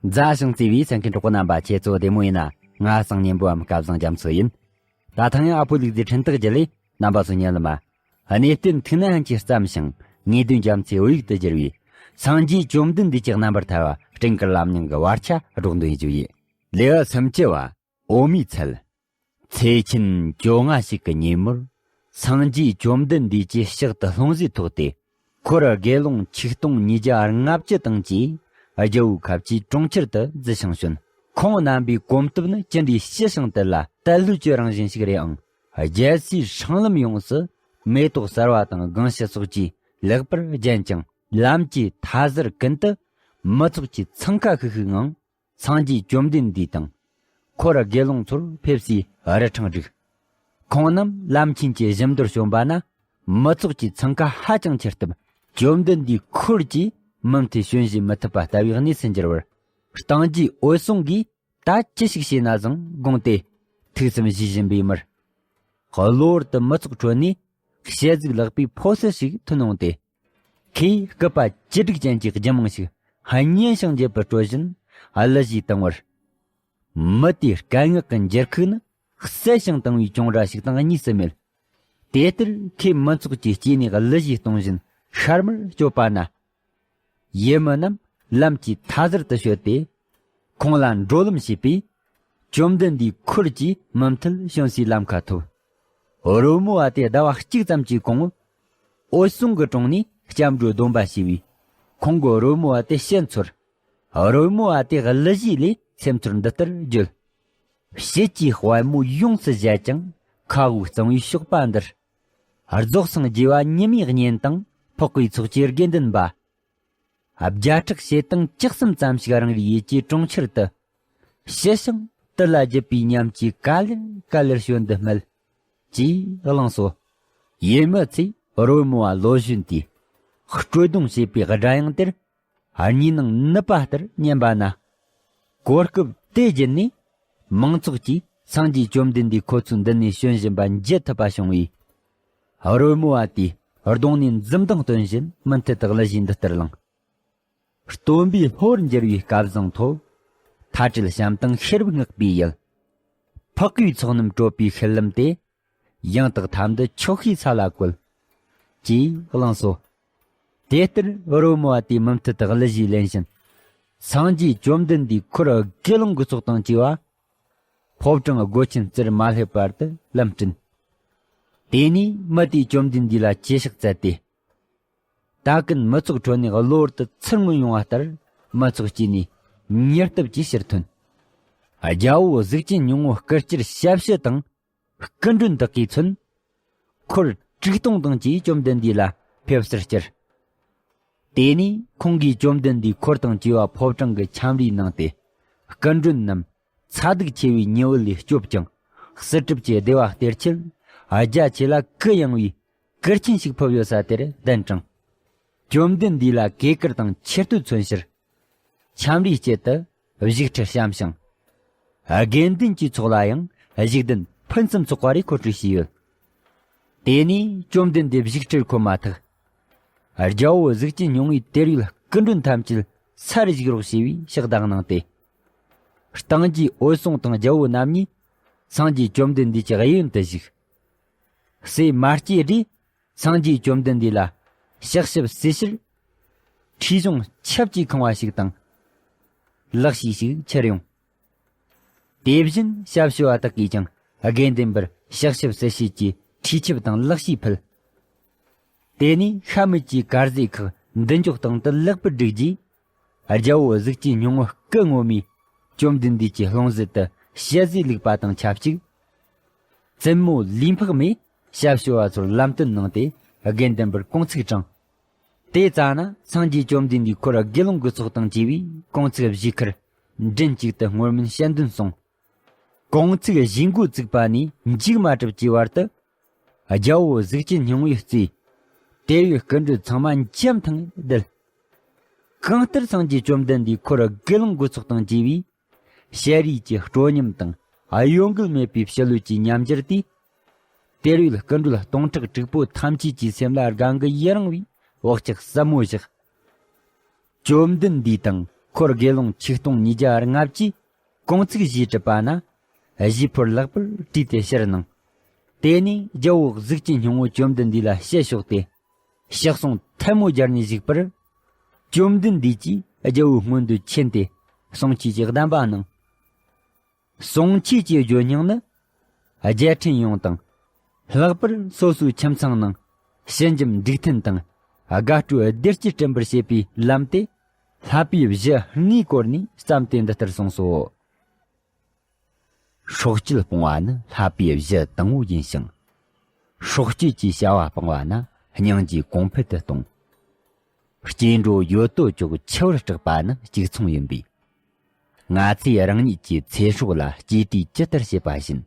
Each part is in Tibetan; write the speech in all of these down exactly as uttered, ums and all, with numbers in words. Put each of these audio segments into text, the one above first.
མཛའ་ཞིང་བརྩེ་བའི་གསན་མཁན་གྲོགས་པོ་རྣམ་པ། ཁྱེད་ཚོ་བདེ་མོ་ཡིན་ན། ང་གསང་སྙིང་པོའམ་སྐལ་བཟང་རྒྱ་མཚོ་ཡིན། ད་ཐེངས་ཡང་ཨ་ཕོ་ལུག་རྫིའི་འཕྲིན་སྟེགས་བརྒྱུད་ལས་རྣམ་པ་ཚོ་སྙན་ལ་མ། གནས་བརྟན་ཐུགས་ནན་ཧན་གྱིས་བརྩམས་ཤིང་། ངེས་དོན་རྒྱ་མཚོའི་བོད་ཡིག་ཏུ་བསྒྱུར་བའི། སངས་རྒྱས་བཅོམ་ལྡན་འདས་ཀྱི་རྣམ་པར་ཐར་བ། སྤྲིན་དཀར་ལམ་རྙིང་གི་བར་ཆ་སྒྲོག་འདོན་ཞུ་ཡི། ལེའུ་སུམ་ཅུ་བ། འོ་མའི་ཚལ། ཚེ་ཆེན་བཅོ་ལྔ་ཞིག་གི་ཉིན་མོར། སངས་རྒྱས་བཅོམ་ལྡན་འདས་ཀྱི་ཕྱག་ཏུ་ལྷུང་བཟེད་ཐོགས་ཏེ། འཁོར་དགེ་སློང་ཆིག་སྟོང་ཉིས་བརྒྱ་ལྔ་བཅུ་དང་བཅས། རྒྱལ་པོའི་ཁབ་ཀྱི་གྲོང་ཁྱེར་དུ་འཛུལ་ཞིང་བྱོན། ཁོང་རྣམ་པའི་གོམ་སྟབས་ནི་ཅི་འདྲའི་ཞི་ཞིང་དུལ་ལ་དལ་ལྷོད་ཀྱི་རང་བཞིན་ཞིག་རེད་ཨང་། རྒྱལ་སའི་སྲང་ལམ་ཡོངས་སུ་མེ་ཏོག་གསར་བ་དང་སྒང་ཞྭ་སོགས་ཀྱིས་ལེགས་པར་བརྒྱན་ཅིང་། ལམ་གྱི་མཐའ་ཟུར་ཀུན་ཏུ་མི་ཚོགས་ཀྱི་འཚང་ཁ་ཤིག་ཤིག་ངང་། སངས་རྒྱས་བཅོམ་ལྡན་འདས་དང་། འཁོར་དགེ་སློང་ཚོར་ཕེབས་སའི་རི་འཕྲང་བསྒྲིགས། ཁོང་རྣམས་ལམ་ཆེན་གྱི་བཞི་མདོར་བྱོན་པ་ན། མི་ཚོགས་ཀྱི་འཚང་ཁ་ཧ་ཅང་ཆེ་སྟབས། བཅོམ་ལྡན་འདས་འཁོར་གྱིས་མུ་མཐུད་བྱོན་བཞིན་མི་ཐུབ་པ་ལྟ་བུའི་གནས་སུ་འགྱུར་བར། སྟེང་རྒྱས་འོད་སྲུང་གིས་ད་ཅི་ཞིག་བྱས་ན་བཟང་དགོངས་ཏེ། ཐུགས་བསམ་བཞེས་བཞིན་པའི་མུར། གློ་བུར་དུ་མི་ཚོགས་ཁྲོད་ནས་ཞལ་གཟིགས་ལེགས་པའི་ཕོ་གསར་ཞིག་ཐོན་འོང་སྟེ། ཁོས་སྐུད་པ་བཅུ་དྲུག་ཅན་གྱི་རྒྱུ་མང་ཞིག་སྙན་ཞིང་འཇེབས་པར་དཀྲོལ་བཞིན་གླུ་གཞས་བཏང་བར། མི་དེའི་སྐད་ངག་གི་འགྱུར་ཁུག་ནི་གསལ་ཞིང་དྭངས་པའི་ཅོང་སྒྲ་ཞིག་དང་གཉིས་སུ་མེད། དེ་ལྟར་ཁོས་མི་ཚོགས་ཀྱི་དཀྱིལ་ནས་གླུ་གཞས་གཏོང་བཞིན་ཤར་མར་བསྐྱོད་པ་ན། ཡུལ་མི་རྣམས་ལམ་གྱི་མཐའ་ཟུར་དུ་བྱོན་ཏེ། ཁོང་ལ་འགྲོ་ལམ་བྱས་པས། བཅོམ་ལྡན་འདས་འཁོར་གྱིས་མུ་མཐུད་བྱོན་སའི་ལམ་ཁ་ཐོབ། རོལ་མོ་བ་དེ་ཟླ་བ་གཅིག་ཙམ་གྱི་གོང་། འོད་སྲུང་གི་དྲུང་ནས་སྐྱབས་འགྲོའི་སྡོམ་པ་བྱས་པས། ཁོང་གིས་རོལ་མོ་བ་དེ་ཕྱིར་འཚོལ། རོལ་མོ་བ་དེས་གླུ་གཞས་ལས་སེམས་ཚོར་འདི་ལྟར་བརྗོད། དཔྱིད་ཀྱི་དཔལ་མོ་ཡོངས་སུ་བཞད་ཅིང་། མཁའ་དབུགས་གཙང་བོའི་ཞོགས་པ་འདིར། རྫོགས་སངས་རྒྱས་པ་ཉི་མའི་གཉེན་དང་། འཕགས་པའི་ཚོགས་ཀྱི་དགེ་འདུན་པ། བརྒྱ་ཕྲག་ཕྱེད་དང་བཅུ་གསུམ་ཙམ་ཞིག་རང་རེའི་ཡུལ་གྱི་གྲོང་ཁྱེར་དུ། ཞི་ཞིང་དུལ་ལ་བརྒྱུད་པའི་ཉམས་ཀྱིས་ག་ལེར་ག་ལེར་བྱོན་དུ་སྨད། ཅེས་གླེངས་སོ། ཡུལ་མི་ཚོས་རོལ་མོ་བ་ལོ་གཞོན་དེས་དཀྲོལ་རྡུང་བྱེད་པའི་སྒྲ་དབྱངས་དེར། གཉིས་སྣང་ནུབ་པ་ལྟར་སྙན་པ་ན། གོ་སྐབས་དེ་བརྒྱུད་ནས། མང་ཚོགས་ཀྱིས་སངས་རྒྱས་བཅོམ་ལྡན་འདས་ཁོ་ཚོའི་མདུན་ནས་བྱོན་བཞིན་པ་མཇལ་ཐུབ་པ་བྱུང་བས། རོལ་མོ་བ་དེས་གདོང་ནས་འཛུམ་མདངས་སྟོན་བཞིན་མུ་མཐུད་དུ་གླུ་གཞས་འདི་ལྟར་བླངས། སྟོན་པའི་ལྷོར་འགྱུར་བའི་སྐལ་བཟང་ཐོབ། མཐའ་བྲལ་བྱམས་དང་ཤེས་རབ་བསྔགས་པའི་ཡུལ། འཕགས་པའི་ཚོགས་རྣམས་བགྲོད་པའི་ཤུལ་ལམ་དེ། ཡང་དག་ཐབས་འདི་ཆོག་ཤེས་ས་ལ་བཀོད། ཅེས་གླེངས་སོ། དེ་ལྟར་རོལ་མོ་བ་དེས་མུ་མཐུད་དུ་གླུ་གཞས་ལེན་བཞིན། སངས་རྒྱས་བཅོམ་ལྡན་འདས་འཁོར་དགེ་སློང་གི་ཚོགས་དང་བཅས་པ། ཕོ་བྲང་སྒོ་ཆེན་རྩེར་མ་སླེབས་བར་དུ་ལམ་བསྐྲུན། དེ་ནས་མི་དེས་བཅོམ་ལྡན་འདས་ལ་གྱེས་ཕྱག་བཙལ་ཏེ། ད་ཀུན་མི་ཚོགས་ཁྲོད་ནས་གློ་བུར་དུ་ཚུར་མངོན་ཡོང་བ་ལྟར། མི་ཚོགས་དཀྱིལ་ནས་མྱུར་སྟབས་ཀྱིས་ཕྱིར་ཐོན། རྒྱལ་པོ་གཟུགས་ཅན་སྙིང་པོ་སྐུ་སྐྱེར་ཞབས་ཕྱི་དང་། སྐུ་མགྲོན་དག་གིས་མཚོན། འཁོར་དྲུག་སྟོང་དང་བཅས་བཅོམ་ལྡན་འདས་ལ་ཕེབས་བསུར་བསྐྱུར། དེ་ནས་ཁོང་གིས་བཅོམ་ལྡན་འདས་འཁོར་དང་བཅས་པ་ཕོ་བྲང་གི་ཁྱམས་རའི་ནང་སྟེ། སྐུ་མགྲོན་རྣམས་ཚ་གདུག་ཆེ་བའི་ཉི་འོད་ལས་སྐྱོབ་ཅིང་། བསིལ་གྲིབ་ཀྱི་བདེ་བ་སྟེར་ཆེད། རྒྱ་ཆེ་ལ་གུ་ཡངས་པའི་གུར་ཆེན་ཞིག་ཕུབ་ཡོད་ས་དེར་གདན་དྲངས། བཅོམ་ལྡན་འདས་ལ་གོས་དཀར་དང་ཆེ་སྟོད་མཚོན་ཕྱིར། ཁྱམས་རའི་དཀྱིལ་དུ་བཞུགས་ཁྲིར་བཤམས་ཤིང་། དགེ་འདུན་གྱི་ཚོགས་ལ་ཡང་བཞུགས་གདན་ཕུན་སུམ་ཚོགས་པ་རེ་མཁོ་སྤྲོད་བྱས་ཡོད། དེ་ནས་བཅོམ་ལྡན་འདས་བཞུགས་ཁྲིར་འཁོད་མ་ཐག་རྒྱལ་པོ་གཟུགས་ཅན་སྙིང་པོས་དེར་ཡོད་སྐུ་མགྲོན་ཐམས་ཅད་ས་རུ་བཞུགས་རོགས་ཞེས་པའི་ཕྱག་བརྡ་གནང་སྟེ། སྟེང་རྒྱས་འོད་སྲུང་དང་རྒྱལ་པོ་རྣམ་གཉིས་སངས་རྒྱས་བཅོམ་ལྡན་འདས་ཀྱི་གཡོན་དུ་བཞུགས། སྲས་མ་སྐྱེས་དགྲས་སངས་རྒྱས་བཅོམ་ལྡན་འདས་ལ་ཕྱག་ཞབས་བསིལ་ཕྱིར། ཁྲུས་གཞོང་ཆབ་ཀྱིས་ཁེངས་པ་ཞིག་དང་། ལག་ཕྱིས་ཤིག་ཁྱེར་ཡོང་། དེ་བཞིན་ཞབས་ཞུ་བ་དག་གིས་ཀྱང་དགེ་འདུན་པར་ཕྱག་ཞབས་བསིལ་ཕྱིས་ཀྱི་ཁྲུས་ཆབ་དང་ལག་ཕྱིས་ཕུལ། དེ་ནས་ཤ་མིད་ཀྱི་དཀར་ཟས་ཁག་མདུན་ཅོག་སྟེང་དུ་ལེགས་པར་བསྒྲིགས་རྗེས། རྒྱལ་པོ་གཟུགས་ཅན་སྙིང་པོ་སྐུ་ངོ་མས་བཅོམ་ལྡན་འདས་ཀྱི་ལྷུང་བཟེད་དུ་ཞལ་ཟས་བླུགས་པ་དང་ཆབས་ཅིག་བཙུན་མོ་ལུས་འཕགས་མས་ཞབས་ཞུ་བ་ཚོར་ལམ་སྟོན་གནང་སྟེ་དགེ་འདུན་པར་གུང་ཚིགས་དྲངས། དེ་ཙ་ན་སངས་རྒྱས་བཅོམ་ལྡན་འདས་འཁོར་དགེ་སློང་གི་ཚོགས་དང་བཅས་པས་གུང་ཚིགས་བཞེས་ཁར་མགྲིན་གཅིག་ཏུ་བསྔོ་སྨོན་སྤྱན་འདུན་གསུངས། གུང་ཚིགས་བཞེས་འགོ་བཙུགས་པ་ནས་མཇུག་མ་གྲུབ་ཀྱི་བར་དུ། རྒྱལ་པོ་གཟུགས་ཅན་སྙིང་པོས་གཙོས། དེར་ཡོད་སྐུ་མགྲོན་ཚང་མ་འཇམ་ཐང་ངེར་བསྡད། གང་ལྟར་སངས་རྒྱས་བཅོམ་ལྡན་འདས་འཁོར་དགེ་སློང་གི་ཚོགས་དང་བཅས་པས། ཞལ་རས་ཀྱི་སྤྲོ་ཉམས་དང་གཡོ་འགུལ་མེད་པའི་ཕྱི་ལུས་ཀྱི་ཉམས་འགྱུར་དེས། དེར་ཡོད་སྐུ་མགྲོན་སྟོང་ཕྲག་དྲུག་པོ་ཐམས་ཅད་ཀྱི་སེམས་ལ་དགའ་མགུ་ཡི་རངས་པའི་བག་ཆགས་ཟབ་མོ་བཞག། བཅོམ་ལྡན་འདས་དང་ འཁོར་དགེ་སློང་ཆིག་སྟོང་ཉིས་བརྒྱ་ལྔ་བཅུས་གུང་ཚིགས་བཞིའི་གྲུབ་པ་ན། གཞུག་ཕུར་ལེགས་པར་བྲིས་ཏེ་ཕྱིར་གནང་། དེ་ནས་རྒྱལ་པོ་གཟུགས་ཅན་སྙིང་པོ་བཅོམ་ལྡན་འདས་ལ་ཞལ་ཕྱོགས་ཏེ། ཕྱག་ཟུང་ཐལ་མོ་སྦྱར་ནས་བཞུགས་པར། བཅོམ་ལྡན་འདས་ཀྱིས་རྒྱལ་པོའི་སྔོན་དུ་ཕྱིན་ཏེ། གསུང་ཆོས་ཀྱི་གདམས་པ་གནང་། གསུང་ཆོས་ཀྱི་བརྗོད་སྙིང་ནི། རྒྱལ་ཕྲན་ཡོངས་དང་། ལྷག་པར་སོ་སོའི་ཁྱིམ་ཚང་ནང་། ཞི་འཇམ་འཇིག་རྟེན་དང་། དགའ་སྤྲོའི་བདེ་སྐྱིད་བསྐྲུན་པར་བྱེད་པའི་ལམ་སྟེ། བསླབ་པའི་གཞི་ལྔའི་སྐོར་ནས་བརྩམས་ཏེ་འདི་ལྟར་གསུངས་སོ། སྲོག་གཅོད་སྤོང་བ་ནི་བསླབ་པའི་གཞི་དང་པོ་ཡིན་ཞིང་། སྲོག་གཅོད་ཀྱི་བྱ་བ་སྤང་བ་ན་སྙིང་རྗེ་གོང་འཕེལ་དུ་གཏོང་། སྐྱེ་འགྲོ་ཡོད་དོ་ཅོག་འཆི་བར་སྐྲག་པ་ནི་གཅིག་མཚུངས་ཡིན་པས། ང་ཚོས་རང་ཉིད་ཀྱི་ཚེ་སྲོག་ལ་གཅེས་སྤྲས་ཇི་ལྟར་བྱེད་པ་བཞིན།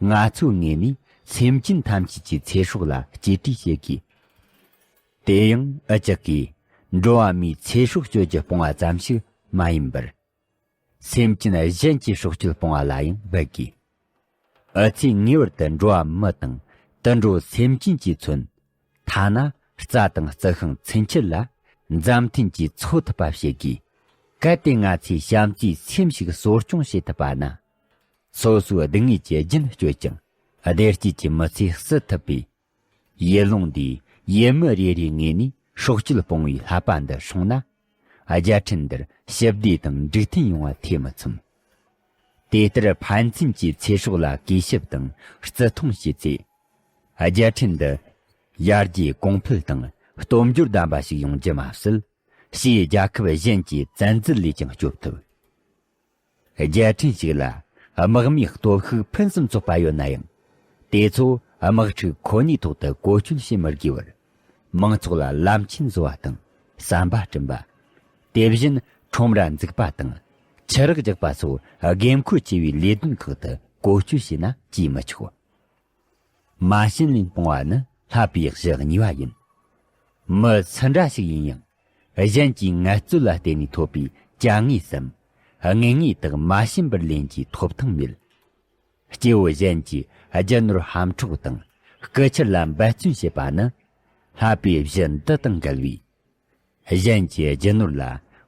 ང་ཚོའི་ངོས་ནས་སེམས་ཅན་ཐམས་ཅད་ཀྱི་ཚེ་སྲོག་ལ་གཅེས་སྤྲས་བྱེད་དགོས། དེ་ཡང་འུ་ཅག་གིས་འགྲོ་བ་མིའི་ཚེ་སྲོག་གཅོད་རྒྱུ་སྤོང་བ་ཙམ་ཞིག་མ་ཡིན་པར། སེམས་ཅན་གཞན་གྱི་སྲོག་གཅོད་སྤོང་བ་ལ་ཡང་འབད་དགོས། འུ་ཚོས་ངེས་པར་དུ་འགྲོ་བ་མི་དང་དུད་འགྲོ་སེམས་ཅན་གྱིས་མཚོན། ཐ་ན་རྩྭ་དང་རྩི་ཤིང་ཚུན་ཆད་ལ་མཛའ་མཐུན་གྱིས་འཚོ་ཐུབ་པ་བྱེད་དགོས། གལ་ཏེ་ང་ཚོས་བྱམས་བརྩེའི་སེམས་ཤིག་གསོ་སྐྱོང་བྱེད་ཐུབ་པ་ན། སོ་སོའི་སྡུག་བསྔལ་གྱི་རྒྱུན་གཅོད་ཅིང་བདེ་སྐྱིད་ཀྱི་མི་ཚེ་བསྲུང་ཐུབ་པས། ཡུལ་ལུང་འདིའི་ཡུལ་མི་རེ་རེའི་ངོས་ནས་སྲོག་གཅོད་སྤོང་བའི་བསླབ་པ་འདི་སྲུང་ན། རྒྱལ་ཕྲན་འདིར་ཞི་བདེ་དང་འཇིག་རྟེན་ཡོང་བ་ཐེ་མི་ཚོམ། དེ་ལྟར་ཕན་ཚུན་གྱི་ཚེ་སྲོག་ལ་གུས་ཞབས་དང་བརྩི་མཐོང་བྱས་ཚེ། རྒྱལ་ཕྲན་འདི་ཡར་རྒྱས་གོང་འཕེལ་དང་སྟོབས་འབྱོར་ལྡན་པ་ཞིག་ཡོང་རྒྱུ་མ་ཟད། ཕྱིའི་རྒྱལ་ཁབ་གཞན་གྱི་བཙན་འཛུལ་ལས་ཀྱང་སྐྱོབ་ཐུབ། རྒྱལ་ཕྲན་ཞིག་ལ་དམག་མིའི་སྟོབས་ཤུགས་ཕུན་སུམ་ཚོགས་པ་ཡོད་ན་ཡང་། དེ་ཚོ་དམག་འཁྲུག་ཁོ་ནའི་ཐོག་ཏུ་བཀོལ་སྤྱོད་བྱེད་མི་དགོས་པར། མང་ཚོགས་ལ་ལམ་ཆེན་བཟོ་བ་དང་ཟམ་པ་བསྐྲུན་པ། དེ་བཞིན་ཁྲོམ་ར་འཛུགས་པ་དང་ཆུ་རགས་རྒྱག་པ་སོགས་དགོས་མཁོ་ཆེ་བའི་ལས་དོན་ཁག་ཏུ་བཀོལ་སྤྱོད་བྱས་ན་ཅིས་མི་ཆོག། མ་བྱིན་ལེན་སྤོང་བ་ནི་བསླབ་པའི་གཞི་གཉིས་པ་ཡིན། མི་སུ་འདྲ་ཞིག་ཡིན་ཡང་། གཞན་གྱི་ངལ་རྩོལ་ལ་བརྟེན་ནས་ཐོབ་པའི་བྱ་དངོས་སམ། དངོས་དངོས་དག་མ་བྱིན་པར་ལེན་གྱི་ཐོབ་ཐང་མེད། སྐྱེ་བོ་གཞན་གྱི་རྒྱུ་ནོར་ཧམ་འཕྲོག་དང་སྐུ་ཕྱིར་ལ་འབད་བརྩོན་བྱེད་པ་ནི། བསླབ་པའི་གཞི་འདི་དང་འགལ་བས། གཞན་གྱི་རྒྱུ་ནོར་ལ་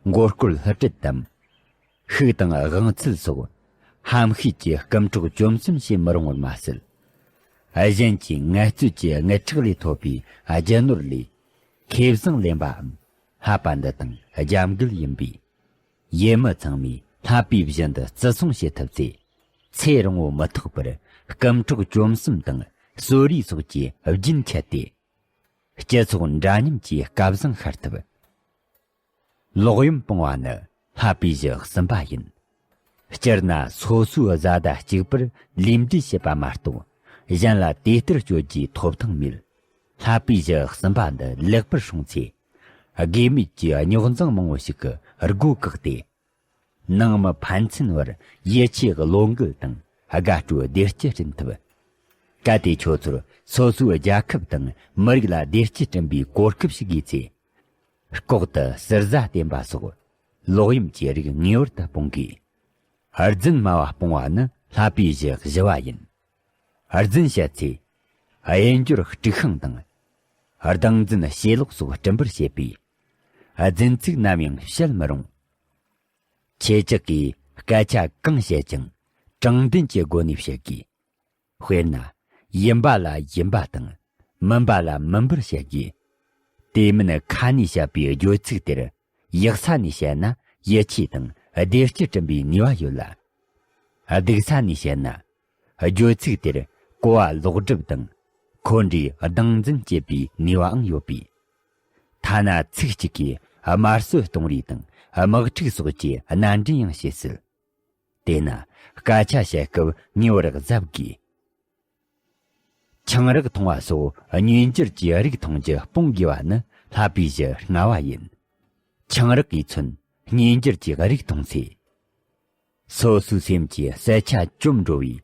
མགོ་སྐོར་ལྷུ་སྤྲད་དམ། ཤིག་དང་དབང་ཚད་སོགས་ཧམ་ཤེད་ཀྱིས་རྐུ་འཕྲོག་བཅོམ་གསུམ་བྱེད་མི་རུང་བར་མ་ཟད། གཞན་གྱི་ངལ་རྩོལ་གྱི་དངུལ་ཁྲག་ལས་ཐོབ་པའི་རྒྱུ་ནོར་ལས་ཁེ་བཟང་ལེན་པའམ་བསླབ་པ་འདི་དང་རྒྱབ་འགལ་ཡིན་པས། ཡུལ་མི་ཚང་མས་བསླབ་པའི་གཞི་འདི་བརྩི་སྲུང་བྱེད་ཐུབ་ཚེ། ཚེ་རིང་པོ་མི་ཐོགས་པར་རྐུ་འཕྲོག་བཅོམ་གསུམ་དང་གསོད་རེས་སོགས་ཀྱི་རྒྱུན་ཆད་དེ། སྤྱི་ཚོགས་འདྲ་མཉམ་གྱི་སྐལ་བཟང་ཤར་ཐུབ། ལོག་གཡེམ་སྤོང་བ་ནི་བསླབ་པའི་གཞི་གསུམ་པ་ཡིན། སྤྱིར་ན་སོ་སོའི་བཟའ་ཟླ་གཅིག་པུར་ལུས་འབྲེལ་བྱེད་པ་མ་གཏོགས་གཞན་ལ་དེ་ལྟར་སྤྱོད་རྒྱུའི་ཐོབ་ཐང་མེད། བསླབ་པའི་གཞི་གསུམ་པ་འདི་ལེགས་པར་སྲུང་ཚེ། དགོས་མེད་ཀྱི་རྙོག་འཛིང་མང་བོ་ཞིག་གི་སྒོ་བཀག་སྟེ། ནང་མི་ཕན་ཚུན་བར་ཡིད་ཆེས་བློ་འགེལ་དང་དགའ་སྤྲོའི་བདེ་སྐྱིད་བསྐྲུན་ཐུབ། གལ་ཏེ་ཁྱོད་ཚོར་སོ་སོའི་རྒྱལ་ཁབ་དང་མི་རིགས་ལ་བདེ་སྐྱིད་བསྐྲུན་པའི་གོ་སྐབས་ཤིག་དགོས་ཚེ། ལྐོག་ཏུ་ཟུར་ཟ་བསྟེན་པ་སོགས་ལོག་གཡེམ་གྱི་རིགས་ངེས་པར་དུ་སྤོང་དགོས། རྫུན་སྨྲ་བ་སྤོང་བ་ནི་བསླབ་པའི་གཞི་བཞི་བ་ཡིན། རྫུན་བཤད་ཚེ། གཡས་འགྱུར་དཀྲུག་ཤིང་དང་། སྡང་འཛིན་ཕྱེ་ལོག་སོགས་སྐྲུན་པར་བྱེད་པས། རྫུན་ཚིག་ནམ་ཡང་བཤད་མི་རུང་། ཁྱེད་ཅག་གིས་སྐད་ཆ་གང་བཤད་ཀྱང་དྲང་བདེན་གྱི་སྒོ་ནས་བཤད་དགོས། དཔེར་ན། ཡིན་པ་ལ་ཡིན་པ་དང་མིན་པ་ལ་མིན་པར་བཤད་དགོས། དེ་མིན་ཁ་ནས་བཤད་པའི་བརྗོད་ཚིག་དེར་ཡག་ས་ནས་བཤད་ན་ཡིད་ཆེས་དང་བདེ་སྐྱིད་བསྐྲུན་པའི་ནུས་པ་ཡོད་ལ། སྡུག་ས་ནས་བཤད་ན། བརྗོད་ཚིག་དེར་གོ་བ་ལོག་སྒྲུབ་དང་། ཁོང་འདྲའི་སྡང་འཛིན་སྐྱེད་པའི་ནུས་པའང་ཡོད་པས། ཐ་ན་ཚིག་གཅིག་གིས་དམར་གསོད་གཏོང་རེས་དང་དམག་འཁྲུག་སོགས་ཀྱི་སྣ་འདྲེན་ཡང་བྱེད་སྲིད། དེས་ན་སྐད་ཆ་བཤད་སྐབས་ངེས་པར་གཟབ་དགོས། ཆང་རག་འཐུང་བ་སོགས་གཉེན་སྦྱོར་གྱི་རིགས་འཐུང་རྒྱུ་སྤོང་དགོས་པ་ནི་བསླབ་པའི་གཞི་ལྔ་བ་ཡིན། ཆང་རག་གིས་མཚོན་གཉེན་སྦྱོར་གྱི་རིགས་འཐུང་ཚེ། སོ་སོའི་སེམས་ཀྱི་གསལ་ཆ་བཅོམ་འགྲོ་བས།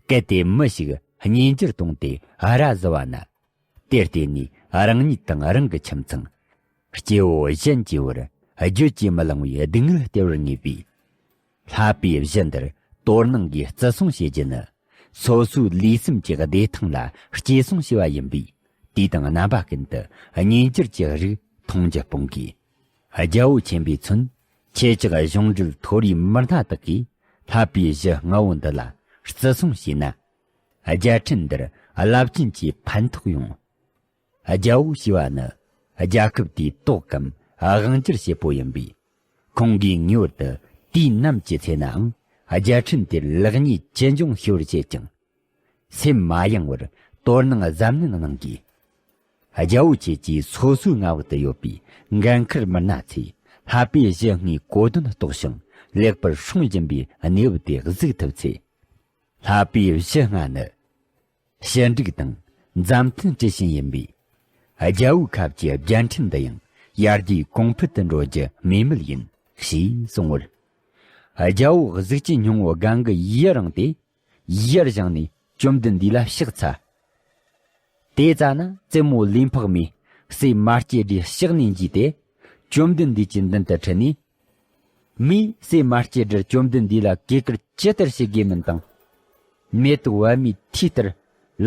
གལ་ཏེ་མི་ཞིག་གཉེན་སྦྱོར་གཏོང་སྟེ་ར་བཟི་བ་ན། དེར་བརྟེན་ནས་རང་ཉིད་དང་རང་གི་ཁྱིམ་ཚང་། སྐྱེ་བོ་གཞན་གྱི་བར་བརྗོད་ཀྱིས་མི་ལང་བའི་སྡུག་བསྔལ་སྟེར་བར་ངེས་པས། བསླབ་པའི་གཞི་འདིར་དོ་སྣང་གིས་བརྩི་སྲུང་བྱེད་རྒྱུ་ནི། སོ་སོའི་ལུས་སེམས་ཀྱི་བདེ་ཐང་ལ་གཅེས་སྲུང་བྱས་པ་ཡིན་པས། དུས་དང་རྣམ་པ་ཀུན་ཏུ་གཉེན་སྦྱོར་གྱི་རིགས་འཐུང་རྒྱུ་སྤོང་དགོས། རྒྱལ་པོ་ཆེན་པོས་མཚོན། ཁྱེད་ཅག་གཞུང་འབྲེལ་མཐོ་རིས་མི་སྣ་དག་གིས་བསླབ་པའི་གཞི་ལྔ་བོ་འདི་ལ་བརྩི་སྲུང་བྱས་ན། རྒྱལ་ཕྲན་འདིར་རླབས་ཆེན་གྱི་ཕན་ཐོགས་ཡོང་། རྒྱལ་པོ་ཞེས་པ་ནི་རྒྱལ་ཁབ་དེའི་ཏོག་གམ་དབང་སྒྱུར་བྱེད་པོ་ཡིན་པས། ཁོང་གིས་ངེས་པར་དུ་དུས་ནམ་གྱི་ཚེ་ནའང་རྒྱལ་ཕྲན་དེར་ལེགས་ཉེས་ཅི་འབྱུང་ཤེས་པར་བྱེད་ཅིང་། སེམས་མ་ཡེངས་པར་དོ་སྣང་གཟབ་ནན་གནང་དགོས། རྒྱལ་པོ་ཁྱེད་ཀྱིས་སོ་སོའི་མངའ་འོག་ཏུ་ཡོད་པའི་འགན་ཁུར་མི་སྣ་ཚོས་བསླབ་པའི་གཞི་ལྔའི་གོ་དོན་རྟོགས་ཤིང་ལེགས་པར་སྲུང་བཞིན་པའི་གནས་བབ་དེ་གཟིགས་ཐུབ་ཚེ། བསླབ་པའི་གཞི་ལྔ་ནི། ཞི་འགྲིག་དང་མཛའ་མཐུན་སྲི་ཞུ་ཡིན་པས། རྒྱལ་པོའི་ཁབ་ཀྱི་རྒྱལ་ཕྲན་འདི་ཡང་ཡར་རྒྱས་གོང་འཕེལ་དུ་འགྲོ་རྒྱུ་སྨོས་མེད་ཡིན་ཞེས་གསུངས་པར། རྒྱལ་པོ་གཟུགས་ཅན་སྙིང་པོ་སྒང་གི་ཡུལ་རིང་སྟེ། ཡར་བཞེངས་ནས་བཅོམ་ལྡན་འདས་ལ་ཕྱག་འཚལ། དེ་ཙ་ན་བཙུན་མོ་ལུས་འཕགས་མས་སྲས་མ་སྐྱེས་དགྲའི་ཕྱག་ནས་འཇུས་ཏེ། བཅོམ་ལྡན་འདས་ཀྱི་མདུན་དུ་ཁྲིད་ནས། མོས་སྲས་མ་སྐྱེས་དགྲར་བཅོམ་ལྡན་འདས་ལ་གུས་བཀུར་ཇི་ལྟར་བྱེད་དགོས་མིན་དང་། མེ་ཏོག་པདྨའི་ཐོས་ལྟར་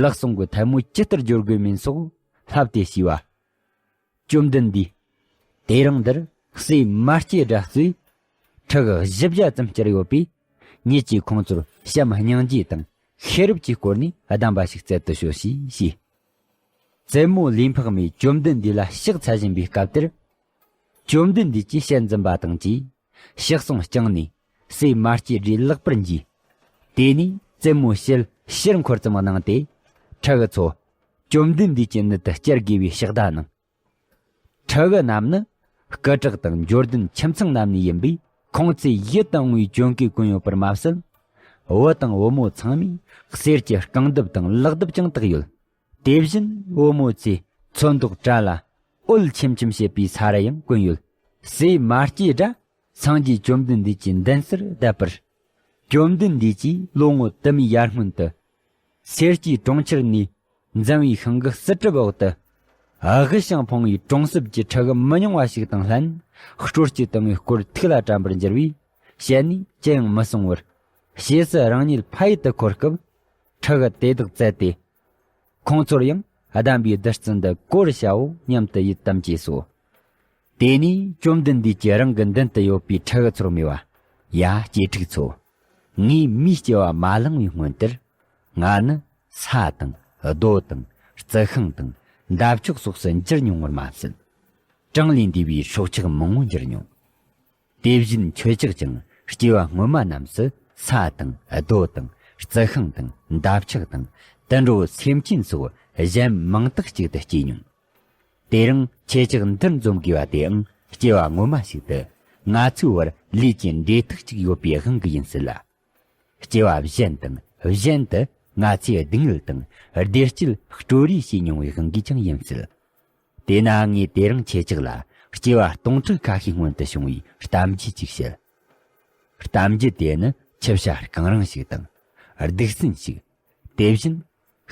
ལག་ཟུང་གི་ཐལ་མོ་ཇི་ལྟར་སྦྱོར་དགོས་མིན་སོགས་བསླབས་ཏེ་ཞུས་པ། བཅོམ་ལྡན་འདས། དེ་རིང་འདིར་སྲས་མ་སྐྱེས་དགྲ་གཙོས་ཁྲི་བཞི་བརྒྱ་ཙམ་བཅར་ཡོད་པས། ངེད་ཀྱིས་ཁོང་ཚོར་བྱམས་སྙིང་རྗེ་དང་ཤེས་རབ་ཀྱི་སྐོར་ནས་གདམས་པ་ཞིག་སྩལ་དུ་ཤོག་ཞེས་ཞུས། བཙུན་མོ་ལུས་འཕགས་མས་བཅོམ་ལྡན་འདས་ལ་ཕྱག་འཚལ་བཞིན་པའི་སྐབས་དེར། བཅོམ་ལྡན་འདས་ཀྱིས་ཞལ་འཛུམ་པ་དང་བཅས་ཕྱག་ཟུང་བརྐྱངས་ནས་སྲས་མ་སྐྱེས་དགྲའི་ལག་པར་འཇུས། དེ་ནས་བཙུན་མོའི་ཞལ་ཕྱིར་འཁོར་ཙམ་གནང་སྟེ། ཁྲི་གི་ཚོ། བཅོམ་ལྡན་འདས་ཀྱི་ནུ་མཐུ་སྐྱེལ་དགོས་པའི་ཕྱག་བརྡ་གནང་། ཁྲི་གི་རྣམས་ནི་སྐུ་དྲག་དང་འབྱོར་ལྡན་ཁྱིམ་ཚང་རྣམས་ནས་ཡིན་པས། ཁོང་ཚོས་ཡིད་དུ་འོང་བའི་གྱོན་གོས་གོན་ཡོད་པར་མ་ཟད། བུ་དང་བུ་མོ་ཚང་མས་གསེར་གྱི་རྐང་གདུབ་དང་ལག་གདུབ་ཀྱང་བཏགས་ཡོད། དེ་བཞིན་བུ་མོ་ཚོས་ཚོན་མདོག་བཀྲ་ལ་འོད་ཆེམ་ཆེམ་བྱེད་པའི་ས་ར་ཡང་གོན་ཡོད། སྲས་མ་སྐྱེས་དགྲ་སངས་རྒྱས་བཅོམ་ལྡན་འདས་ཀྱི་མདུན་སར་བསྡད་པར། བཅོམ་ལྡན་འདས་ཀྱིས་ལོ་ངོ་དུ་མའི་ཡར་སྔོན་དུ། སེར་སྐྱའི་གྲོང་ཁྱེར་ནས་འཛམ་བུའི་ཤིང་གི་སྲིད་གྲིབ་འོག་ཏུ། དབུལ་ཞིང་ཕོངས་པའི་གྲོང་གསེབ་ཀྱི་ཕྲུ་གུ་མི་ཉུང་བ་ཞིག་དང་ལྷན། སྲོལ་གྱི་དུང་བའི་སྐོར་ཐུགས་ལ་དྲན་པར་འགྱུར་བས། བཤད་ནས་ཅི་ཡང་མི་གསུང་བར། ཞེས་སུ་རང་ཉིད་ཕ་ཡུལ་དུ་འཁོར་སྐབས། ཕྲུ་གུ་དེ་དག་བཙལ་ཏེ། ཁོང་ཚོར་ཡང་གདམས་པའི་བདུད་རྩི་འདི་གོ་བར་བྱའོ་སྙམ་དུ་ཡིད་དམ་བཅས་སོ། དེ་ནས་བཅོམ་ལྡན་འདས་ཀྱིས་རང་གི་མདུན་དུ་ཡོད་པའི་ཕྲུ་གུ་ཚོར་སྨྲས་པ། ཡ། གཅེས་ཕྲུག་ཚོ། ངས་མིའི་སྐྱེ་བ་མ་བླངས་པའི་སྔོན་དུར། ང་ནི་ས་དང་རྡོ་དང་རྩི་ཤིང་དང་འདབ་ཆགས་སོགས་སུ་འགྱུར་མྱོང་བར་མ་ཟད། གྲངས་ལས་འདས་པའི་སྲོག་ཆགས་མང་བོ་འགྱུར་མྱོང་། དེ་བཞིན་ཁྱོད་ཅག་ཀྱང་སྐྱེ་བ་སྔོན་མ་རྣམས་སུ་ས་དང་རྡོ་དང་རྩི་ཤིང་དང་འདབ་ཆགས་དང་དུད་འགྲོ་སེམས་ཅན་སོགས་གཞན་མང་དག་ཅིག་ཏུ་སྐྱེས་མྱོང་། དེ་རིང་ཁྱེད་ཅག་འདིར་འཛོམས་དགོས་པ་དེའང་སྐྱེ་བ་སྔོན་མ་ཞིག་ཏུ་ང་ཚོའི་བར་ལུས་ཀྱི་འབྲེལ་ཐག་ཅིག་ཡོད་པའི་དབང་གིས་ཡིན་སྲིད་ལ། སྐྱེ་བ་གཞན་དང་གཞན་དུ་ང་ཚོས་སྡུག་བསྔལ་དང་བདེ་སྐྱིད་སྤྲོ་རེས་བྱས་མྱོང་བའི་དབང་གིས་ཀྱང་ཡིན་སྲིད། དེས་ན་ངས་དེ་རིང་ཁྱེད་ཅག་ལ་སྐྱེ་བ་སྟོང་ཕྲག་ཁ་ཤས་སྔོན་དུ་བྱུང་བའི་གཏམ་རྒྱུད་ཅིག་བཤད། གཏམ་རྒྱུད་དེ་ནི་ཆུ་བྱ་རྐང་རིང་ཞིག་དང་། སྡིག་སྲིན་ཞིག་དེ་བཞིན་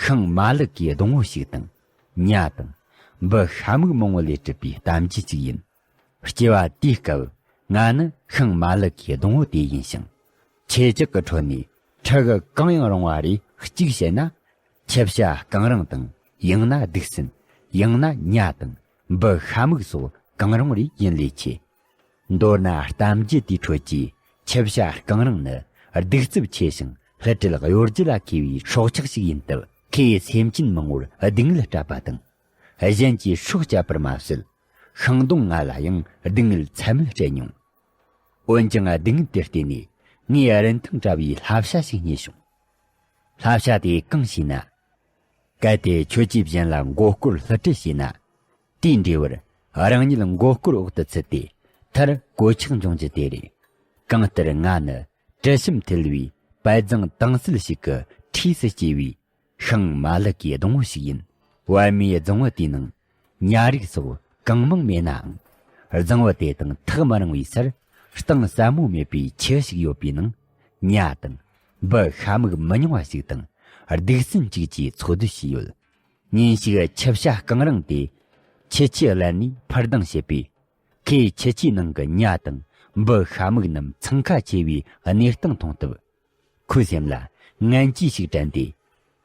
ཤིང་མ་ལུག་གི་སྡོང་བོ་ཞིག་དང་། ཉ་དང་། འབུ་ཤ་མུག་མང་བོ་ལས་གྲུབ་པའི་གཏམ་རྒྱུད་ཅིག་ཡིན། སྐྱེ་བ་དེའི་སྐབས་ང་ནི་ཤིང་མ་ལུག་གི་སྡོང་བོ་དེ་ཡིན་ཞིང་། ཁྱེད་ཅག་གི་ཁྲོད་ནས་ཕྲུ་གུ་གང་ཡང་རུང་བ་རེ་གཅིག་བཤད་ན། ཆུ་བྱ་རྐང་རིང་དང་། ཡང་ན་སྡིག་སྲིན། ཡང་ན་ཉ་དང་འབུ་ཤ་མུག་སོགས་གང་རུང་རེ་ཡིན་ལས་ཆེ། མདོར་ན་གཏམ་རྒྱུད་དེའི་ཁྲོད་ཀྱི་ཆུ་བྱ་རྐང་རིང་ནི་གདུག་རྩུབ་ཆེ་ཞིང་ལྷུ་སྲིན་གཡོ་སྒྱུ་ལ་མཁས་པའི་སྲོག་ཆགས་ཤིག་ཡིན་སྟབས། ཁོས་སེམས་ཅན་མང་བོར་སྡུག་བསྔལ་སྤྲད་པ་དང་། གཞན་གྱི་སྲོག་བཅད་པར་མ་ཟད། ཤིང་སྡོང་ལྔ་ལ་ཡང་སྡུག་བསྔལ་ཚད་མེད་སྤྲད་མྱོང་། འོན་ཀྱང་སྡུག་བསྔལ་དེར་བརྟེན་ནས་ངས་རིན་ཐང་བཀྲ་བའི་བསླབ་བྱ་ཞིག་རྙེད་བྱུང་། བསླབ་བྱ་དེ་གང་ཞེ་ན། གལ་ཏེ་ཁྱོད་ཀྱིས་གཞན་ལ་མགོ་སྐོར་བསླུ་བྲིད་བྱས་ན། དེའི་འབྲས་བུར་རང་ཉིད་མགོ་སྐོར་འོག་ཏུ་ཚུད་དེ་མཐར་གོད་ཆག་འབྱུང་རྒྱུ་དེ་རེད། གང་ལྟར་ང་ནི་དྲི་ཞིམ་འཐུལ་བའི་དཔལ་བཟང་དྭངས་གསལ་ཞིག་གི་འཁྲིས་སུ་སྐྱེས་པའི་ཤིང་མ་ལུག་གི་སྡོང་བོ་ཞིག་ཡིན། པདྨའི་རྫིང་བུ་དེའི་ནང་ཉ་རིགས་སོགས་གང་མང་མེད་ནའང་། རྫིང་བུ་དེ་དང་ཐག་མི་རིང་བའི་སར་གཏིང་ཟབ་མོ་མེད་པའི་ཆུ་ཞིག་ཡོད་པའི་ནང་ཉ་དང་འབུ་ཤ་མུག་མི་ཉུང་བ་ཞིག་དང་སྡིག་སྲིན་གཅིག་བཅས་འཚོ་སྡོད་བྱས་ཡོད། ཉིན་ཞིག་ཆུ་བྱ་རྐང་རིང་དེ་ཁྱུ་ཆུའི་ཀླད་ནས་འཕུར་ལྡིང་བྱེད་པས། ཁོས་ཁྱུ་ཆུའི་ནང་གི་ཉ་དང་འབུ་ཤ་མུག་རྣམས་འཚང་ཁ་ཆེ་བའི་གནས་སྟངས་མཐོང་སྟབས། ཁོའི་སེམས་ལ་ངན་ཇུས་ཤིག་དྲན་ཏེ།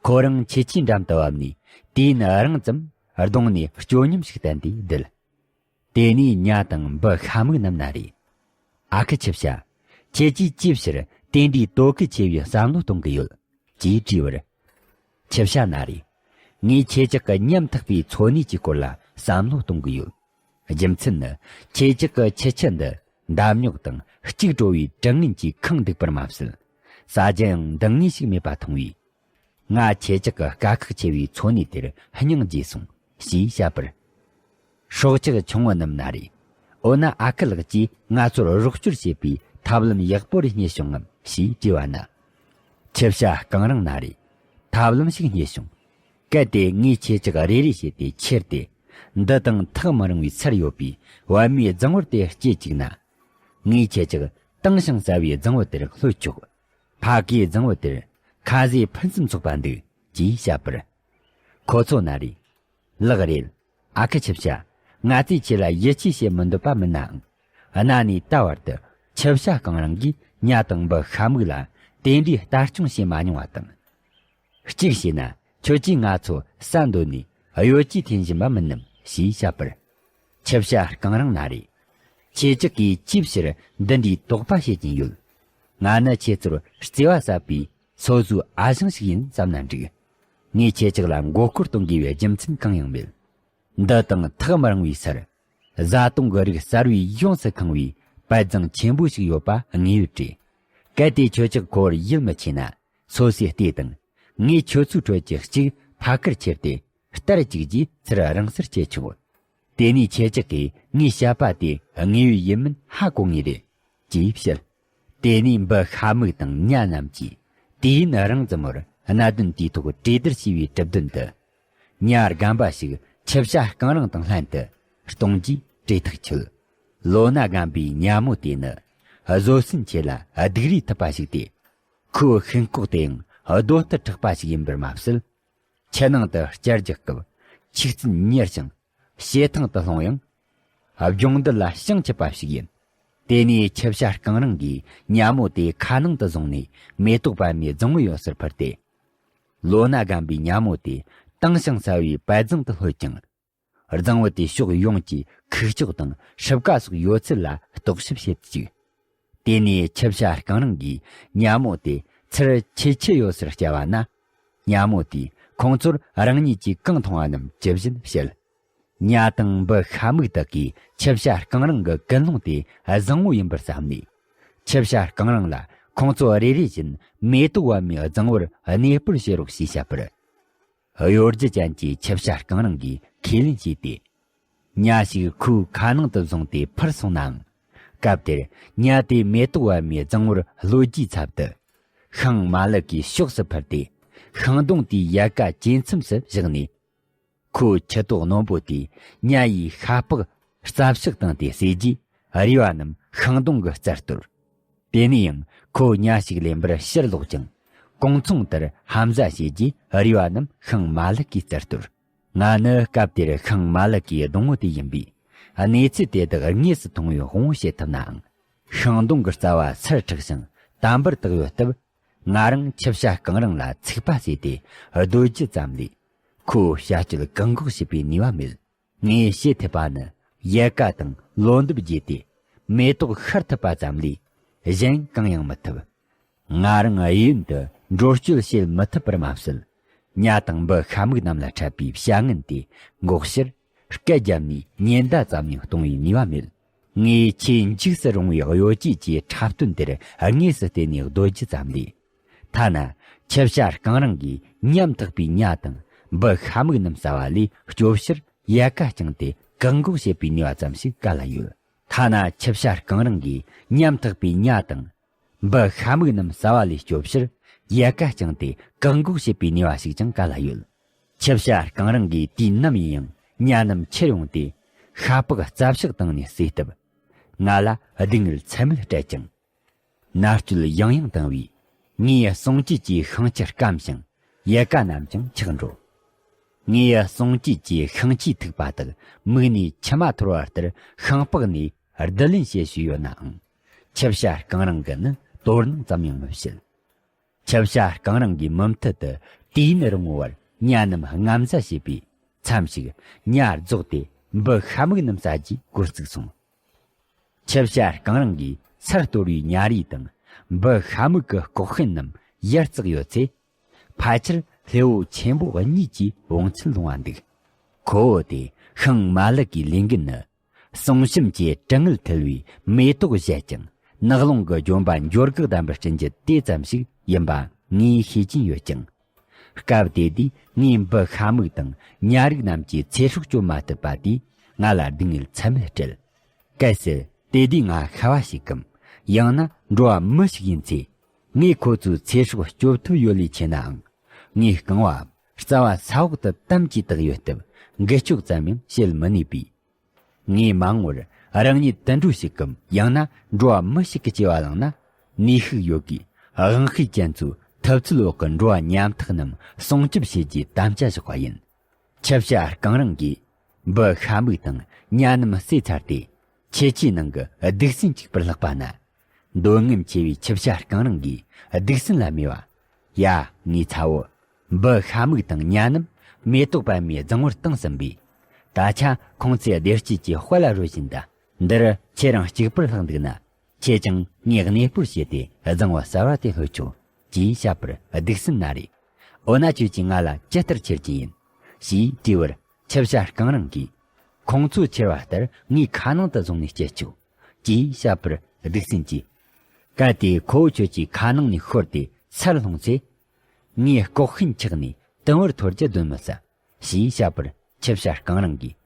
ཁོ་རང་ཁྱུ་ཆུའི་འགྲམ་དུ་བབས་ནས་དུས་ཡུན་རིང་ཙམ་གདོང་ནས་སྐྱོ་སྙོམས་ཤིག་བསྟན་ཏེ་བསྡད། དེ་ནས་ཉ་དང་འབུ་ཤ་མུག་རྣམས་ན་རེ། ཨ་ཁུ་ཆིབས་ཞ། ཁྱེད་ཀྱིས་ཅིའི་ཕྱིར་དེ་འདྲའི་དོ་གལ་ཆེ་བའི་བསམ་བློ་གཏོང་གི་ཡོད། ཅེས་དྲིས་པར། ཆིབས་ཞ་ན་རེ། ངས་ཁྱེད་ཅག་གི་ཉམ་ཐག་པའི་འཚོ་གནས་ཀྱི་སྐོར་ལ་བསམ་བློ་གཏོང་གི་ཡོད། རྒྱུ་མཚན་ནི། ཁྱེད་ཅག་གི་ཁྱི་ཁྱི་འདི་འདམ་རྙོག་དང་གཅིག་བྲོ་བའི་དྲི་ངན་གྱིས་ཁེངས་འདུག་པར་མ་ཟད། ཟ་རྒྱུ་ཡང་འདང་ངེས་ཤིག་མེད་པ་མཐོང་བས། ང་ཁྱེད་ཅག་གི་དཀའ་ཁག་ཆེ་བའི་འཚོ་གནས་དེར་སྙིང་རྗེ་སོང་། ཞེས་བཤད་པར། སྲོག་ཆགས་ཆུང་ངུ་རྣམས་ན་རེ། འོ་ན་ཨ་ཁུ་ལགས་ཀྱིས་ང་ཚོར་རོགས་སྐྱོར་བྱེད་པའི་ཐབས་ལམ་ཡག་པོ་རེ་རྙེད་བྱུང་ངམ་ཞེས་དྲིས་པ་ན། ཆིབས་ཞ་རྐང་རིང་ན་རེ། ཐབས་ལམ་ཞིག་རྙེད་བྱུང་། གལ་ཏེ་ངས་ཁྱེད་ཅག་རེ་རེ་བྱས་ཏེ་ཁྱེར་ཏེ། འདི་དང་ཐག་མི་རིང་བའི་སར་ཡོད་པའི་བལ་མོའི་རྫིང་བུར་དེ་སྐྱེལ་བཅུག་ན། ངས་ཁྱེད་ཅག་དྭངས་ཤིང་གསལ་བའི་རྫིང་བུ་དེར་ལྷོད་ཆོག། ཕ་གིའི་རྫིང་བུ་དེར་ཁ་ཟས་ཕུན་སུམ་ཚོགས་པ་འདུག། ཅེས་བཤད་པར། ཁོ་ཚོ་ན་རེ། ལགས་རེད། ཨ་ཁུ་ཆིབས་ཞ། ང་ཚོས་ཁྱེད་ལ་ཡིད་ཆེས་བྱེད་མི་འདོད་པ་མིན་ནའང་། གནའ་ནས་ད་བར་དུ་ཆིབས་ཞ་རྐང་རིང་གིས་ཉ་དང་འབུ་ཤ་མིག་ལ་དེ་འདྲའི་ལྟ་སྐྱོང་བྱེད་མ་མྱོང་བ་དང་། གཅིག་བྱས་ན་ཁྱོད་ཀྱིས་ང་ཚོ་ས་འདོད་ནས་གཡོ་ཇུས་འཐེན་བཞིན་པ་མིན་ནམ་ཞེས་བཤད་པར། ཆིབས་ཞ་རྐང་རིང་ན་རེ། ཁྱེད་ཅག་གིས་ཅིའི་ཕྱིར་འདི་འདྲའི་དོགས་པ་བྱེད་ཀྱིན་ཡོད། ང་ནི་ཁྱེད་ཚོར་བརྩེ་བ་ཟབ་པའི་སོ་སོའི་ཨ་ཞང་ཞིག་ཡིན་བསམ་ན་འགྲིག། ངས་ཁྱེད་ཅག་ལ་མགོ་སྐོར་གཏོང་དགོས་པའི་རྒྱུ་མཚན་གང་ཡང་མེད། འདི་དང་ཐག་མི་རིང་བའི་སར། བཟའ་བཏུང་གི་རིགས་གསར་བས་ཡོངས་སུ་ཁེངས་པའི་པད་རྫིང་ཆེན་པོ་ཞིག་ཡོད་པ་ངེས་ཡོད་རེད། གལ་ཏེ་ཁྱོད་ཅག་ཁོ་བོར་ཡིད་མི་ཆེས་ན། སོ་སོས་ལྟོས་དང་། ངས་ཁྱོད་ཚོའི་ཁྲོད་ཀྱི་གཅིག་ཕ་ཁར་ཁྱེར་ཏེ་སྟར་བཅུག་རྗེས་ཚུར་རང་སར་སྐྱེལ་ཆོག། དེ་ནས་ཁྱེད་ཅག་གིས་ངའི་བཤད་པ་དེ་དངོས་ཡོད་ཡིན་མིན་ཧ་གོ་ངེས་རེད། ཅེས་བཤད། དེ་ནས་འབུ་ཤ་མིག་དང་ཉ་རྣམས་ཀྱིས་དུས་ཡུན་རིང་ཙམ་བར་གནད་དོན་དེའི་ཐོག་གྲོས་བསྡུར་བྱས་པའི་གྲུབ་དོན་དུ། ཉ་རྒན་པ་ཞིག་ཆིབས་ཞ་རྐང་རིང་དང་ལྷན་དུ་གཏོང་རྒྱུའི་གྲོས་ཐག་ཆོད། ལོ་ན་རྒན་པའི་ཉ་མོ་དེ་ནི་བཟོད་སྲན་ཆེ་ལ་སྡུག་རུས་ཐུབ་པ་ཞིག་སྟེ། ཁོའི་ཤིང་ལྐོག་དེའང་རྡོ་ལྟར་མཁྲེགས་པ་ཞིག་ཡིན་པར་མ་ཟད། ཆུ་ནང་དུ་བསྐྱར་རྒྱག་སྐབས་ཆུ་རྩིན་མྱུར་ཞིང་བྱེ་ཐང་དུ་ལྷུང་ཡང་། སྦྱོང་འདི་ལ་བྱང་ཆུབ་པ་ཞིག་ཡིན། དེ་ནས་ཆིབས་ཞ་རྐང་རིང་གིས་ཉ་མོ་དེ་ཁ་ནང་དུ་བཟུང་ནས་མེ་ཏོག་པདྨའི་རྫིང་བུ་ཡོད་སར་ཕུལ་ཏེ། ལོ་ན་རྒན་པའི་ཉ་མོ་དེ་དྭངས་ཤིང་གསལ་བའི་པད་རྫིང་དུ་ལྷོད་ཀྱང་། རྫིང་བུ་དེའི་ཕྱོགས་ཡོངས་ཀྱི་ཁུག་ཀྱོག་དང་སྲུབས་ཀ་སོགས་ཡོད་ཚད་ལ་རྟོག་ཞིབ་བྱེད་དུ་བཅུག། དེ་ནས་ཆིབས་ཞ་རྐང་རིང་གིས་ཉ་མོ་དེ་ཚུར་ཁྱེད་ཁྱི་ཡོད་སར་བསྐྱལ་བ་ན། ཉ་མོ་དེས་ཁོང་ཚོར་རང་ཉིད་ཀྱིས་གང་མཐོང་བ་རྣམས་ཇི་བཞིན་བཤད། ཉ་དང་འབུ་ཤ་མིག་དག་གིས་ཆིབས་ཞ་རྐང་རིང་གི་ཀུན་སློང་དེ་བཟང་བོ་ཡིན་པར་བསམ་ནས། ཆིབས་ཞ་རྐང་རིང་ལ་ཁོང་ཚོ་རེ་རེ་བཞིན་མེ་ཏོག་པདྨའི་རྫིང་བུར་གནས་སྤོར་བྱེད་རོགས་ཞེས་བཤད་པར། གཡོ་སྒྱུ་ཅན་གྱི་ཆིབས་ཞ་རྐང་རིང་གིས་ཁས་ལེན་བྱས་ཏེ། ཉ་ཞིག་ཁོའི་ཁ་ནང་དུ་བཟུང་སྟེ་འཕུར་སོང་ནའང་། སྐབས་དེར་ཉ་དེ་མེ་ཏོག་པདྨའི་རྫིང་བུར་ལྷོད་རྒྱུའི་ཚབ་ཏུ། ཤིང་མ་ལུད་ཀྱི་ཕྱོགས་སུ་འཕུར་ཏེ། ཤིང་སྡོང་དེའི་ཡལ་ག་ཇེ་མཚམས་སུ་བཞག་ནས། ཁོའི་ཁྱི་ཏོག་རྣོན་པོ་དེས་ཉ་ཡི་ཤ་པགས་རྩ་བཤགས་བཏང་སྟེ་ཟོས་རྗེས། རུས་པ་རྣམས་ཤིང་སྡོང་གི་རྩར་གཏོར། དེ་ནས་ཡང་ཁོ་ཉ་ཞིག་ལེན་པར་ཕྱིར་ལོག་ཅིང་། གོང་མཚུངས་ལྟར་ཧམ་ཟ་བྱས་རྗེས་རུས་པ་རྣམས་ཤིང་མ་ལུད་ཀྱི་རྩར་གཏོར། ང་ནི་སྐབས་དེར་ཤིང་མ་ལུད་ཀྱི་སྡོང་བོ་དེ་ཡིན་པས། གནས་ཚུལ་དེ་དག་དངོས་སུ་མཐོང་བས་དབང་བོ་བྱེད་ཐུབ་ནའང་། ཤིང་སྡོང་གི་རྩ་བ་སར་འཕྲེགས་ཤིང་དམ་པོར་བཏགས་ཡོད་སྟབས། ང་རང་ཆིབས་ཞ་རྐང་རིང་ལ་ཚིག་པ་བྱས་ཏེ་སྡོད་རྒྱུ་ཙམ་ལས། ཁོའི་བྱ་སྤྱོད་བཀག་འགོག་བྱེད་པའི་ནུས་པ་མེད། ངས་བྱེད་ཐུབ་པ་ནི་ཡལ་ག་དང་ལོ་འདབ་བརྗེས་ཏེ་མེ་ཏོག་ཤར་ཐུབ་པ་ཙམ་ལས་གཞན་གང་ཡང་མི་ཐུབ། ང་རང་གཡས་གཡོན་དུ་འགྲོ་སྐྱོད་བྱེད་མི་ཐུབ་པར་མ་ཟད། ཉ་དང་འབུ་ཤ་མིག་རྣམས་ལ་འཕྲད་པའི་བྱ་ངན་དེ་འགོག་ཕྱིར་སྐད་བརྒྱབ་ནས་ཉེན་བརྡ་ཙམ་ཡང་གཏོང་བའི་ནུས་པ་མེད། ངས་ཆེས་འཇིགས་སུ་རུང་བའི་གཡོ་ཇུས་ཀྱི་འཁྲབ་སྟོན་དེར་དངོས་སུ་བལྟས་ནས་སྡོད་རྒྱུ་ཙམ་ལས། ཐ་ན་ཆིབས་ཞ་རྐང་རིང་གིས་ཉམ་ཐག་པའི་ཉ་དང་འབུ་ཤ་མིག་རྣམས་ཟ་བ་ལས་སྐྱོབ་ཕྱིར་ཡལ་ག་བརྐྱངས་ཏེ་བཀག་འགོག་བྱེད་པའི་ནུས་པ་ཙམ་ཞིག་ག་ལ་ཡོད། ཐ་ན་ཆིབས་ཞ་རྐང་རིང་གིས་ཉམ་ཐག་པའི་ཉ་དང་འབུ་ཤ་མིག་རྣམས་ཟ་བ་ལས་སྐྱོབ་ཕྱིར་ཡལ་ག་བརྐྱངས་ཏེ་བཀག་འགོག་བྱེད་པའི་ནུས་པ་ཞིག་ཀྱང་ག་ལ་ཡོད། ཆིབས་ཞ་རྐང་རིང་གིས་དུས་ནམ་ཡིན་ཡང་ཉ་རྣམས་ཁྱེར་ཡོང་སྟེ་ཤ་པགས་རྩ་བཤགས་བཏང་ནས་ཟོས་སྟབས། ང་ལ་སྡུག་བསྔལ་ཚད་མེད་སྤྲད་ཅིང་། མནར་གཅོད་ཡང་ཡང་བཏང་བས། ངའི་གསུང་སྐྱེས་ཀྱི་ཤིང་ཁྱི་སྐམ་ཞིང་ཡལ་ག་རྣམས་ཀྱང་ཆག་འགྲོ། ངའི་གསུང་སྐྱེས་ཀྱི་ཤིང་ཁྱིའི་ཐིགས་པ་དག་མིག་ནས་མཆི་མ་འཐོར་བ་ལྟར་ཤིང་པགས་ནས་བསྡུ་ལེན་བྱེད་བཞིན་ཡོད་ནའང་། ཆིབས་ཞ་རྐང་རིང་གིས་ནི་དོ་སྣང་ཙམ་ཡང་མི་བྱེད། ཆིབས་ཞ་རྐང་རིང་གིས་མུ་མཐུད་དུ་དུས་ཡུན་རིང་བོའི་བར་ཉ་རྣམས་རྔམ་ཟ་བྱས་པས། མཚམས་ཤིག་ཉ་རྫོགས་ཏེ་འབུ་ཤ་མིག་རྣམས་ཟ་རྒྱུའི་འགོ་བཙུགས་སོང་། ཆིབས་ཞ་རྐང་རིང་གིས་ ཚར་གཏོར་བའི་ཉ་རིགས་དང་འབུ་ཤ་མིག་གི་ལྐོག་ཤིན་རྣམས་ཡར་བརྩེགས་ཡོད་ཚེ། ཕལ་ཆེར་ལྷེ་བོ་ཆེན་པོ་གཉིས་ཀྱི་བོང་ཚད་ལོངས་པ་འདུག་ཁོ་བོ་དེ་ཤིང་མ་ལུག་གི་ལས་འགན་ནི། བསུང་ཞིམ་གྱི་དྲི་མངར་འཐུལ་བའི་མེ་ཏོག་བཞད་ཅིང་ནགས་ཀློང་གི་ལྗོན་པ་འབྱོར་འགག་ལྡན་པར་སྐྲུན་རྒྱུ་དེ་ཙམ་ཞིག་ཡིན་པ་ངས་ཤེས་ཀྱིན་ཡོད་ཀྱང་། སྐབས་དེ་དུས་ངས་འབུ་ཤ་མིག་དང་ཉ་རིགས་རྣམས་ཀྱི་ཚེ་སྲོག་གཅོད་མ་ཐུབ་པ་དེས་ང་ལ་སྡུག་བསྔལ་ཚད་མེད་སྤྲད། གལ་སྲིད་དེ་དུས་ང་ཤི་བ་ཞིག་གམ། ཡང་ན་འགྲོ་བ་མི་ཞིག་ཡིན་ཚེ། ངས་ཁོ་ཚོའི་ཚེ་སྲོག་སྐྱོབ་ཐུབ་ཡོད་ལས་ཆེ་ནའང་། ངའི་རྐང་བའམ་རྩ་བ་ས་འོག་ཏུ་དམ་གྱིས་བཏགས་ཡོད་སྟབས། འགུལ་སྐྱོད་ཙམ་ཡང་བྱེད་མི་ནུས་པས། ངས་མ་འོངས་པར་རང་ཉིད་དུད་འགྲོ་ཞིག་གམ། ཡང་ན་འགྲོ་བ་མི་ཞིག་གི་སྐྱེ་བ་བླངས་ན། ནུས་ཤུགས་ཡོད་དགུས་དབང་ཤེད་ཅན་ཚོའི་ཐུབ་ཚོད་འོག་གི་འགྲོ་བ་ཉམ་ཐག་རྣམས་སྲུང་སྐྱོབ་བྱེད་རྒྱུའི་དམ་བཅའ་བཞག་པ་ཡིན། ཆུ་བྱ་རྐང་རིང་གིས་འབུ་ཤ་མིག་དང་ཉ་རྣམས་བསད་ཚར་ཏེ། ཁྱེད་ཀྱི་ནང་གི་སྡིག་སྲིན་གཅིག་པུར་ལྷག་པ་ན། འདོད་རྔམ་ཆེ་བའི་ཆུ་བྱ་རྐང་རིང་གིས་སྡིག་སྲིན་ལ་སྨྲས་པ། ཡ། ངའི་ཚ་བོ། འབུ་ཤ་མིག་དང་ཉ་རྣམས་མེ་ཏོག་པད་མའི་རྫིང་བུར་བཏང་ཟིན་པས། ད་ཆ་ཁོང་ཚོས་བདེ་སྐྱིད་ཀྱི་དཔལ་ལ་རོལ་བཞིན་གདའ། འདིར་ཁྱེད་རང་གཅིག་པུར་ལྷག་འདུག་ན། ཁྱེད་ཀྱང་ངས་གནས་སྤོར་བྱས་ཏེ་རྫིང་བུ་གསར་བ་དེ་ལྷོད་ཆོག་ཅེས་བཤད་པར་སྡིག་སྲིན་ན་རེ། འོ་ན་ཁྱོད་ཀྱིས་ང་ལ་ཇི་ལྟར་ཁྱེར་རྒྱུ་ཡིན། ཞེས་དྲིས་པར་ཆུ་བྱ་རྐང་རིང་གིས། ཁོང་ཚོས་ཁྱེར་བ་ལྟར་ངའི་ཁ་ནང་དུ་བཟུང་ནས་སྐྱེལ་ཆོག་ཅེས་བཤད་པར་སྡིག་སྲིན་གྱིས། གལ་ཏེ་ཁོ་བོ་ཁྱོད་ཀྱི་ཁ་ནང་ནས་ཤོར་ཏེ་སར་ལྷུང་ཚེ། ངའི་ལྐོག་ཤིན་ཆག་ནས་དུམ་བུར་འཐོར་རྒྱུ་གདོན་མི་ཟ། ཞེས་བཤད་པར་ཆུ་བྱ་རྐང་རིང་གིས།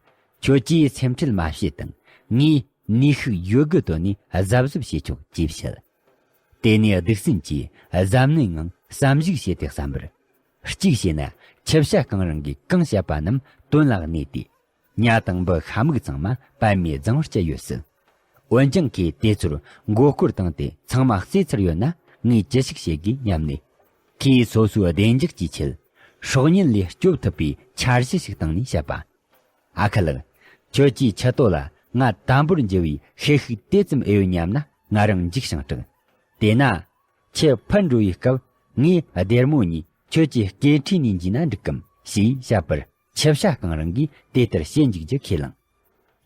ཁྱོད་ཀྱིས་སེམས་ཁྲལ་མ་བྱེད་དང་། ངས་ནུས་ཤུགས་ཡོད་དགུ་བཏོན་ནས་གཟབ་གཟབ་བྱེད་ཆོག་ཅེས་བཤད། དེ་ནས་སྡིག་སྲིན་གྱིས་གཟབ་ནན་ངང་བསམ་གཞིག་བྱས་ཏེ་བསམ་པར། གཅིག་བྱས་ན་ཆུ་བྱ་རྐང་རིང་གིས་གང་བཤད་པ་རྣམས་དོན་ལ་གནས་ཏེ། ཉ་དང་འབུ་ཤ་མིག་ཚང་མ་པད་མའི་རྫིང་བུར་བསྐྱལ་ཡོད་སྲིད། འོན་ཀྱང་ཁོས་དེ་ཚོར་མགོ་སྐོར་བཏང་སྟེ་ཚང་མ་བསད་ཚར་ཡོད་ན། ངས་ཅི་ཞིག་བྱེད་དགོས་སྙམ་ནས། ཁོས་སོ་སོའི་བདེ་འཇགས་ཀྱི་ཆེད། སྲོག་ཉེན་ལས་སྐྱོབ་ཐུབ་པའི་འཆར་གཞི་ཞིག་བཏང་ནས་བཤད་པ། ཨ་ཁུ་ལགས། ཁྱོད་ཀྱིས་ཆུ་ཏོ་ལ་ང་དམ་པོར་འགྱུར་བའི་ཤེད་ཤུགས་དེ་ཙམ་ཨེ་ཡོད་སྙམ་ན། ང་རང་འཇིགས་ཤིང་སྐྲག་དེས་ན། ཁྱེད་ཕར་འགྲོ་བའི་སྐབས་ངས་སྡེར་མོ་གཉིས་ཁྱོད་ཀྱི་སྐེ་འཁྲིས་ནས་འཇུས་ན་འགྲིག་གམ། ཞེས་བཤད་པར་ཆུ་བྱ་རྐང་རིང་གིས་དེ་ལྟར་བྱེད་འཇུག་རྒྱུ་ཁས་བླངས།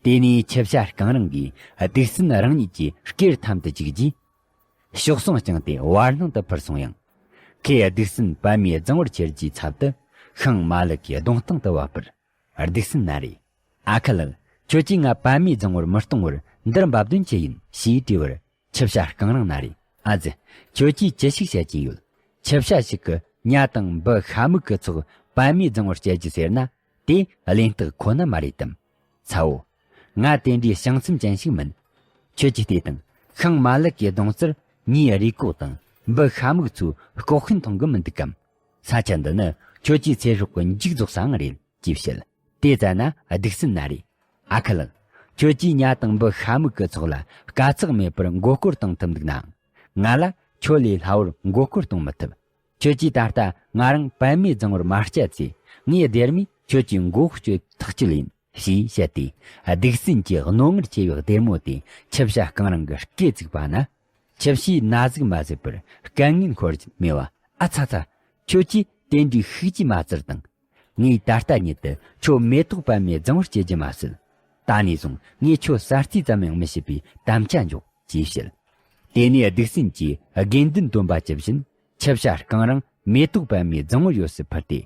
དེ་ནས་ཆུ་བྱ་རྐང་རིང་གིས་སྡིག་སྲིན་རང་ཉིད་ཀྱི་སྐེར་འཐམ་དུ་བཅུག་རྗེས། གཤོག་ཟུང་བརྐྱངས་ཏེ་བར་སྣང་དུ་འཕུར་སོང་ཡང་། ཁོས་སྡིག་སྲིན་པད་མའི་རྫིང་བུར་ཁྱེར་རྒྱུའི་ཚབ་ཏུ་ཤིང་མ་ལུག་གི་གདོང་སྟེང་དུ་བབས་པར། སྡིག་སྲིན་ན་རེ། ཨ་ཁུ་ལགས། ཁྱོད་ཀྱིས་ང་པད་མའི་རྫིང་བུར་མི་གཏོང་བར་འདིར་འབབ་དོན་ཅི་ཡིན། ཞེས་དྲིས་པར་ཆུ་བྱ་རྐང་རིང་ན་རེ། ཨ་ཙི། ཁྱོད་ཀྱིས་ཅི་ཞིག་བཤད་ཀྱིན་ཡོད། ཆུ་བྱ་ཞིག་གིས་ཉ་དང་འབུ་ཤ་མིག་གི་ཚོགས་པད་མའི་རྫིང་བུར་བསྐྱལ་རྒྱུ་ཟེར་ན། དེ་གླེན་རྟགས་ཁོ་ན་མ་རེད་དམ། ཚ་བོ། ང་དེ་འདྲའི་བྱང་སེམས་ཅན་ཞིག་མིན། ཁྱོད་ཀྱིས་བལྟས་དང་། ཤིང་མ་ལུག་གི་གདོང་རྩར་ཉའི་རུས་ཁོག་དང་འབུ་ཤ་མིག་ཚོའི་ལྐོག་ཤིན་མཐོང་གི་མི་འདུག་གམ། ས་ཆ་འདི་ནི་ཁྱོད་ཀྱི་ཚེ་སྲོག་གི་མཇུག་རྫོགས་ས་ཡང་རེད། ཅེས་བཤད། དེ་ཙ་ན་སྡིག་སྲིན་ན་རེ། ཨ་ཁུ་ལགས། ཁྱོད་ཀྱིས་ཉ་དང་འབུ་ཤ་མིག་གི་ཚོགས་ལ་དཀའ་ཚེགས་མེད་པར་མགོ་སྐོར་གཏོང་ཐུབ་འདུག་ནའང་། ང་ལ་ཁྱོད་ལས་སླ་བོར་མགོ་སྐོར་གཏོང་མི་ཐུབ། ཁྱོད་ཀྱིས་ད་ལྟ་ང་རང་པད་མའི་རྫིང་བུར་མ་བསྐྱལ་ཚེ། ངའི་སྡེར་མོས་ཁྱོད་ཀྱི་མགོ་གཅོད་ཐག་གཅོད་ཡིན། ཞེས་བཤད་དེ། སྡིག་སྲིན་གྱི་རྣོ་ངར་ཆེ་བའི་སྡེར་མོ་དེ་ཆུ་བྱ་རྐང་རིང་གི་སྐེ་བཙུགས་པ་ན། ཆུ་བྱའི་ན་ཟུག་མ་བཟོད་པར་སྐད་ངན་འཁོར་སྨྲས་པ། ཨ་ཚ་ཚ། ཁྱོད་ཀྱིས་དེ་འདྲའི་ཤུགས་ཀྱིས་མ་བཙིར་དང་། ངས་ད་ལྟ་ཉིད་དུ་ཁྱོད་མེ་ཏོག་པད་མའི་རྫིང་བུར་སྐྱེལ་རྒྱུ་མ་ཟད། ད་ནས་བཟུང་ངས་ཁྱོད་ཟ་རྩིས་ཙམ་ཡང་མི་བྱེད་པའི་དམ་བཅའ་འཇོག་ཅེས་བཤད། དེ་ནས་སྡིག་སྲིན་གྱིས་དགེ་འདུན་སྟོན་པ་ཇི་བཞིན་ཆུ་བྱ་རྐང་རིང་མེ་ཏོག་པད་མའི་རྫིང་བུར་ཡོད་སར་འཕུར་ཏེ།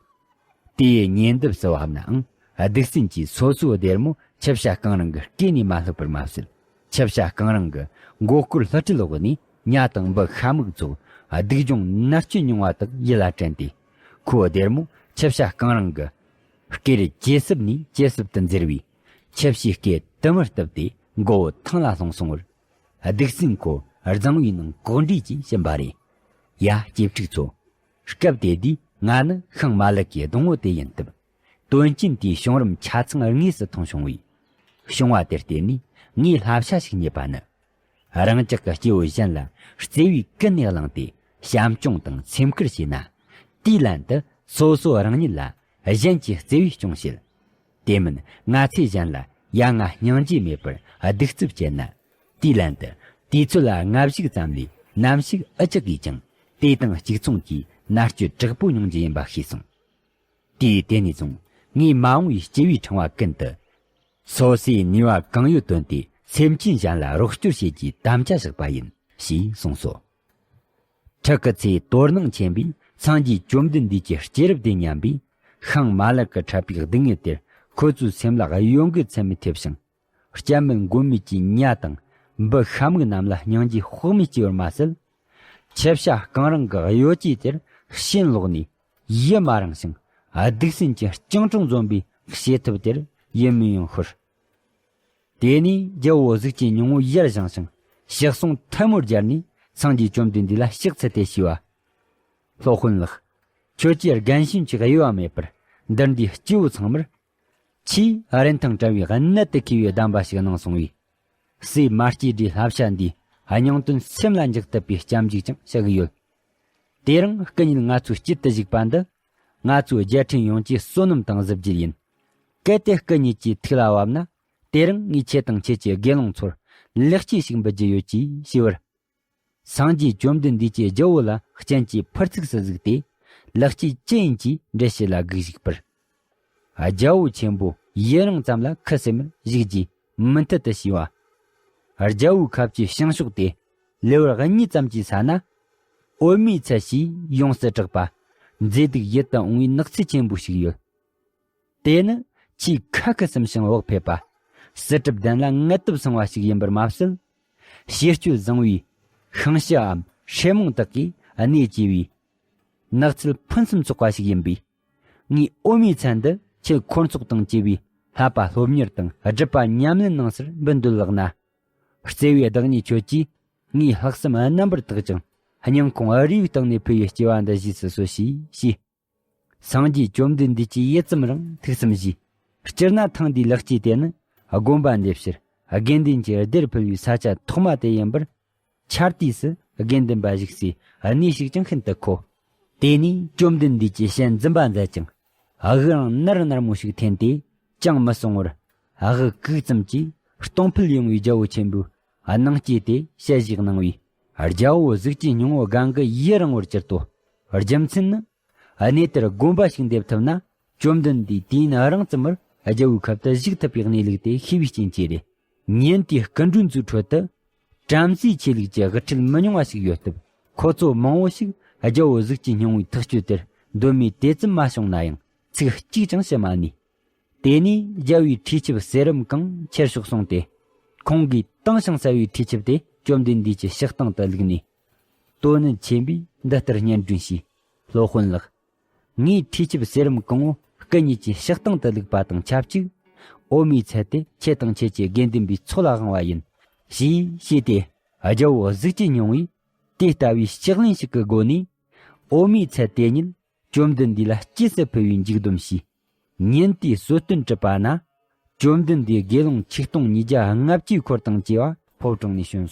དེའི་ཉེ་འདབས་སུ་བབས་ནའང་སྡིག་སྲིན་གྱིས་སོ་སོའི་སྡེར་མོ་ཆུ་བྱ་རྐང་རིང་གི་སྐེ་ནས་མ་ལྷོད་པར་མ་ཟད། ཆུ་བྱ་རྐང་རིང་གི་མགོ་སྐོར་ལྷུ་སྤྲིད་འོག་ནས་ཉ་དང་འབུ་ཤ་མིག་ཚོ་སྡུག་སྦྱོང་མནར་གཅོད་མྱོང་བ་དག་ཡིད་ལ་དྲན་ཏེ། ཁོའི་སྡེར་མོ་ཆུ་བྱ་རྐང་རིང་གི་སྐེར་ཇེ་ཟབ་ནས་ཇེ་ཟབ་ཏུ་འཛེར་བས། ཆུ་བྱའི་སྐེ་དུམ་བུར་བཏབ་སྟེ་མགོ་བོ་ཐང་ལ་ལྷུང་སོང་བར། སྡིག་སྲིན་ཁོ་རྫིང་བུའི་ནང་ལྐོག་འདྲིས་ཀྱིས་ཕྱིན་པ་རེད། ཡ། གཅེས་ཕྲུག་ཚོ། སྐབས་དེ་དུས་ང་ནི་ཤིང་མ་ལུག་གི་སྡོང་བོ་དེ་ཡིན་སྟབས། དོན་རྐྱེན་དེའི་བྱུང་རིམ་ཆ་ཚང་དངོས་སུ་མཐོང་བྱུང་བས། བྱུང་བ་དེར་བརྟེན་ནས་ངས་བསླབ་བྱ་ཞིག་རྙེད་པ་ནི། རང་ཅག་གི་སྐྱེ་བོ་གཞན་ལ་བརྩེ་བས་ཀུན་ནས་བསླངས་ཏེ་བྱམས་སྐྱོང་དང་སེམས་ཁུར་བྱས་ན། དེའི་ལན་དུ་སོ་སོ་རང་ཉིད་ལ་གཞན་གྱིས་བརྩེ་བས་སྐྱོང་བྱེད། དེ་མིན་ང་ཚོས་གཞན་ལ་ཡ་ང་སྙིང་རྗེ་མེད་པར་གདུག་རྩུབ་བྱས་ན། དེའི་ལན་དུ་དུས་ཚོད་ལ་སྔ་གཞུག་ཙམ་ལས་ནམ་ཞིག་འུ་ཅག་གིས་ཀྱང་དེ་དང་གཅིག་མཚུངས་ཀྱི་མནར་གཅོད་དྲག་པོ་མྱོང་རྒྱུ་ཡིན་པ་ཤེས་སོང་། དུས་དེ་ནས་བཟུང་ངས་མ་འོངས་པའི་སྐྱེ་བའི་ཕྲེང་བ་ཀུན་ཏུ། སོ་སོའི་ནུས་པ་གང་ཡོད་བཏོན་ཏེ་སེམས་ཅན་གཞན་ལ་རོགས་སྐྱོར་བྱེད་རྒྱུའི་དམ་བཅའ་བཞག་པ་ཡིན། ཞེས་གསུངས་སོ། ཁྲག་གི་ཚེ་དོ་སྣང་ཆེན་པོས་སངས་རྒྱས་བཅོམ་ལྡན་འདས་ཀྱི་སྐྱེས་རབས་དེ་ཉམས་པས། ཤིང་མ་ལག་གིས་འཁྲབ་པའི་སྡུག་བསྔལ་དེར་ཁོ་ཚོའི་སེམས་ལ་གཡོ་འགུལ་ཚད་མེད་ཐེབས་ཤིང་། སྐྱབས་མེད་མགོན་མེད་ཀྱི་ཉ་དང་འབུ་ཤ་མུག་རྣམས་ལ་སྙིང་རྗེ་དཔག་མེད་སྐྱེ་བར་མ་ཟད། ཆུ་བྱ་རྐང་རིང་གི་གཡོ་སྐྱེས་དེར་ཕྱིན་ལོག་ནས་ཡིད་མ་རངས་ཤིང་སྡུག་སྲན་གྱི་སྤྱང་གྲུང་འཛོམས་པའི་བྱེད་ཐབས་དེར་ཡིད་མི་ཡོང་ཤོར། དེ་ནས་རྒྱལ་པོ་གཟུགས་ཅན་སྙིང་པོ་ཡར་བཞེངས་ཤིང་ཕྱག་ཟུང་ཐལ་མོ་སྦྱར་ནས་སངས་རྒྱས་བཅོམ་ལྡན་འདས་ལ་ཕྱག་འཚལ་ཏེ་ཞུས་པ། སློབ་དཔོན་ལགས། ཁྱོད་ཀྱིས་རྒན་གཞོན་གྱི་དབྱེ་བ་མེད་པར་འདི་འདྲའི་སྐྱེ་བོ་ཚང་མར། ཆེས་རིན་ཐང་བཀྲ་བའི་གནད་དུ་འཁེལ་བའི་གདམས་པ་ཞིག་གནང་སོང་བས། སྲས་མ་སྐྱེས་དགྲའི་བསླབ་བྱ་འདིས་སྙིང་དོན་སེམས་ལ་འཇགས་ཐུབ་པའི་སྐྱབས་འཇུག་ཀྱང་བྱ་གི་ཡོད། དེ་རིང་སྐུ་ཉིད་ང་ཚོའི་དཀྱིལ་དུ་བཞུགས་པ་འདི། ང་ཚོའི་རྒྱལ་ཕྲན་ཡོངས་ཀྱི་བསོད་ནམས་དང་གཟི་བརྗིད་ཡིན། གལ་ཏེ་སྐུ་ཉིད་ཀྱི་ཐུགས་ལ་བབ་ན། དེ་རིང་ངས་ཁྱེད་དང་ཁྱེད་ཀྱི་དགེ་སློང་ཚོར་ལེགས་སྐྱེས་ཤིག་འབུལ་རྒྱུ་ཡོད་ཅེས་ཞུས་པར། སངས་རྒྱས་བཅོམ་ལྡན་འདས་ཀྱིས་རྒྱལ་པོ་ལ་སྤྱན་གྱི་ཕུར་ཚུགས་སུ་གཟིགས་ཏེ། ལེགས་སྐྱེས་ཅི་ཡིན་གྱི་འགྲེལ་བཤད་ལ་བསྒུགས་བཞུགས་པར། རྒྱལ་པོ་ཆེན་པོ་ཡུན་རིང་ཙམ་ལ་ཁུ་སིམ་མེར་བཞུགས་རྗེས་མུ་མཐུད་དུ་ཞུས་པ། རྒྱལ་པོའི་ཁབ་ཀྱི་བྱང་ཕྱོགས་ཏེ། ལེ་དབར་གཉིས་ཙམ་གྱི་ས་ན། འོད་མའི་ཚལ་ཞེས་ཡོངས་སུ་གྲགས་པ། མཛེས་སྡུག་ཡིད་དུ་འོང་བའི་ནགས་ཚལ་ཆེན་པོ་ཞིག་ཡོད། དེ་ནི་ཆེས་ཁ་ཁུ་སིམ་ཞིང་བག་ཕེབས་པ། བསིལ་གྲིབ་ལྡན་ལ་ངལ་དུབ་སངས་པ་ཞིག་ཡིན་པར་མ་ཟད། བྱེད་སྤྱོད་བཟང་བའི་ཤིང་བྱའམ་ཧྲེ་མོང་དག་གིས་གནས་བཅས་པའི་ནགས་ཚལ་ཕུན་སུམ་ཚོགས་པ་ཞིག་ཡིན་པས། ངས་འོད་མའི་ཚལ་འདི་ཁྱེད་འཁོར་ཚོགས་དང་བཅས་པའི་བསླབ་པ་སློབ་གཉེར་དང་སྒྲུབ་པ་ཉམས་ལེན་གནང་སར་འབུལ་འདོད་ལགས་ན། བརྩེ་བའི་བདག་ཉིད་ཁྱོད་ཀྱིས་ངའི་ལྷག་བསམ་རྣམ་པར་དག་ཅིང་སྙིང་ཁོང་རུས་པའི་གཏིང་ནས་ཕུལ་བའི་སྐྱེ་བ་འདི་བཞེས་སུ་གསོལ་ཞེས་ཞུས། སངས་རྒྱས་བཅོམ་ལྡན་འདས་ཀྱིས་ཡུད་ཙམ་རིང་ཐུགས་བསམ་བཞེས། སྤྱིར་ན་ཐེངས་འདིའི་ལེགས་སྐྱེས་དེ་ནི་དགོན་པ་འདི་ཕྱིར་དགེ་འདུན་གྱི་སྡེར་ཕུལ་བའི་ས་ཆ་ཐོག་མ་དེ་ཡིན་པར། ཆར་དུས་སུ་དགེ་འདུན་པ་བཞུགས་སའི་གནས་ཤིག་ཀྱང་ཤིན་ཏུ་མཁོ། དེ་ནས་བཅོམ་ལྡན་འདས་ཀྱིས་ཞལ་འཛུམ་པ་མཛད་ཅིང་། དབུགས་རིང་ནར་ནར་མོ་ཞིག་འཐེན་ཏེ་ཅང་མི་གསུང་བར། དབུགས་གུག་ཙམ་གྱིས་སྟོང་འཕེལ་ཡོང་བའི་རྒྱལ་པོ་ཆེན་པོའི་སྣང་སྐྱེས་དེ་ཞལ་བཞེས་གནང་བས། རྒྱལ་པོ་གཟུགས་ཀྱི་སྙིང་པོ་དགའ་མགུ་ཡིད་རངས་པར་གྱུར་ཏོ། རྒྱུ་མཚན་ནི། གནས་དེར་དགོན་པ་ཞིག་འདེབས་ཐུབ་ན། བཅོམ་ལྡན་འདས་དུས་ཡུན་རིང་ཙམ་པར་རྒྱལ་པོའི་ཁབ་ཏུ་བཞུགས་ཐུབ་པའི་གནས་ལུགས་དེ་ཤེས་པའི་རྐྱེན་གྱིས་རེད། ཉིན་དེའི་སྐུ་མགྲོན་ཚོའི་ཁྲོད་དུ། བྲམ་ཟེའི་ཆོས་ལུགས་ཀྱི་དབུ་ཁྲིད་མི་ཉུང་བ་ཞིག་ཡོད་སྟབས། ཁོ་ཚོ་མང་བོ་ཞིག་རྒྱལ་པོ་གཟུགས་ཀྱི་སྙིང་པོའི་ཐག་གཅོད་དེར་འདོད་མོས་དེ་ཙམ་མ་བྱུང་ན་ཡང་ཚིག་གཅིག་ཀྱང་བཤད་མ་ནུས། དེ་ནས་རྒྱལ་པོའི་ཁྲུས་ཆབ་གསེར་རམ་གང་ཁྱེར་ཤོག་གསུངས་ཏེ། ཁོང་གིས་དྭངས་ཤིང་གསལ་བའི་ཁྲུས་ཆབ་དེ་བཅོམ་ལྡན་འདས་ཀྱི་ཕྱག་སྟེང་དུ་བླུགས་ནས། དོ་ནན་ཆེན་པོས་འདི་ལྟར་སྙན་སྒྲོན་ཞུས། སློབ་དཔོན་ལགས། ངས་ཁྲུས་ཆབ་གསེར་རམ་གང་བོ་སྐུ་ཉིད་ཀྱི་ཕྱག་སྟེང་དུ་བླུགས་པ་དང་ཆབས་ཅིག་འོད་མའི་ཚལ་དེ་ཁྱེད་དང་ཁྱེད་ཀྱི་དགེ་འདུན་པའི་ཚོགས་ལ་དབང་བ་ཡིན། ཞེས་བཤད་དེ། རྒྱལ་པོ་གཟུགས་ཀྱི་སྙིང་པོས་དེ་ལྟ་བུའི་ཕྱག་ལེན་ཞིག་གི་སྒོ་ནས། འོད་མའི་ཚལ་དེ་ཉིད་བཅོམ་ལྡན་འདས་ལ་སྐྱེས་སུ་ཕུལ་བའི་མཇུག་སྡོམ་བྱས། ཉིན་དེའི་གསོལ་སྟོན་གྲུབ་པ་ན། བཅོམ་ལྡན་འདས་དགེ་སློང་ཆིག་སྟོང་ཉིས་བརྒྱ་ལྔ་བཅུའི་འཁོར་དང་བཅས་པ་ཕོ་བྲང་ནས་བྱོན།